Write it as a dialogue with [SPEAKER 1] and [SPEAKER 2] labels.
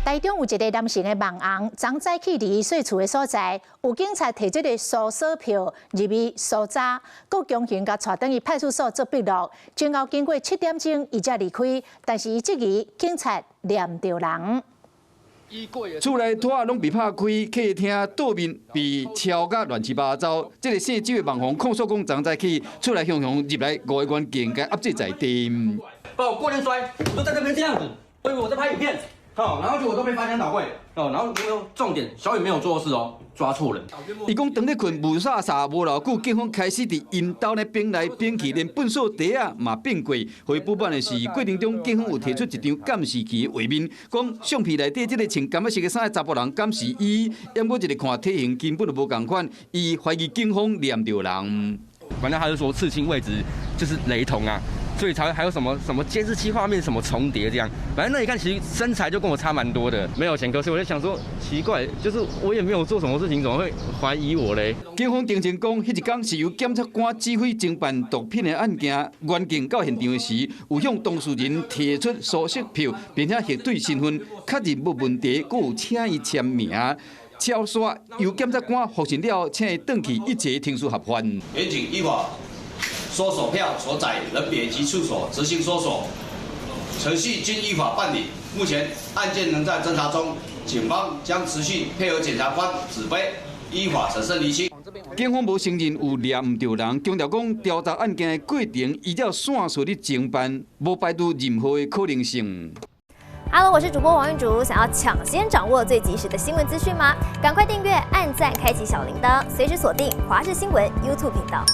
[SPEAKER 1] 台中有一个男性的網紅，昨早起佇伊稅厝的所在，有警察提這个搜索票入去搜查，閣強行共帶轉去派出所做筆錄。最後經過7點鐘，伊才離開，但是伊質疑警察掠毋著人。
[SPEAKER 2] 厝內拖攏被拍開，客廳桌面被敲甲亂七八糟。這个姓周的網紅控訴講，昨早起厝內雄雄入來五個員警共壓制在地。
[SPEAKER 3] 把我過電摔，我都在這邊這樣子，我以為我在拍影片。好，然後結果都被翻箱倒櫃，哦，然後重點，小雨沒有做事哦，抓錯人。
[SPEAKER 2] 伊講當咧睏霧煞煞無偌久，警方開始佇𪜶兜咧變來變去，連糞掃袋仔嘛變過。予伊不滿的是，過程中警方有提出一張監視器的畫面，講相片內底這个穿柑仔色的衫的查埔人敢是伊，毋過一个看體型根本就無仝款，伊懷疑警方掠著人。
[SPEAKER 3] 反正他是說刺青位置就是雷同啊。所以才會還有什麼什麼監視器畫面什麼重疊這樣，反正那一看其實身材就跟我差蠻多的，沒有前科，所以我就想說奇怪，就是我也沒有做什麼事情，怎麼會懷疑我嘞？
[SPEAKER 2] 警方澄清講，彼一工是由檢察官指揮偵辦毒品的案件，員警到現場時，有向當事人提出搜索票，並且核對身份，確認無問題，閣有請伊簽名。超煞由檢察官複審了，請伊轉去一齊程序合法。
[SPEAKER 4] 員警依法搜索票所載人別及處所執行搜索程序均依法辦理。目前案件仍在偵查中，警方將持續配合檢察官指揮，依法審慎釐清。
[SPEAKER 2] 警方無承認有掠毋著人，強調講調查案件的過程依照線索咧偵辦，無排除任何的可能性。
[SPEAKER 5] Hello，我是主播王玉竹，想要搶先掌握最及時的新聞資訊嗎？趕快訂閱、按讚、開啟小鈴鐺，隨時鎖定華視新聞 YouTube 頻道。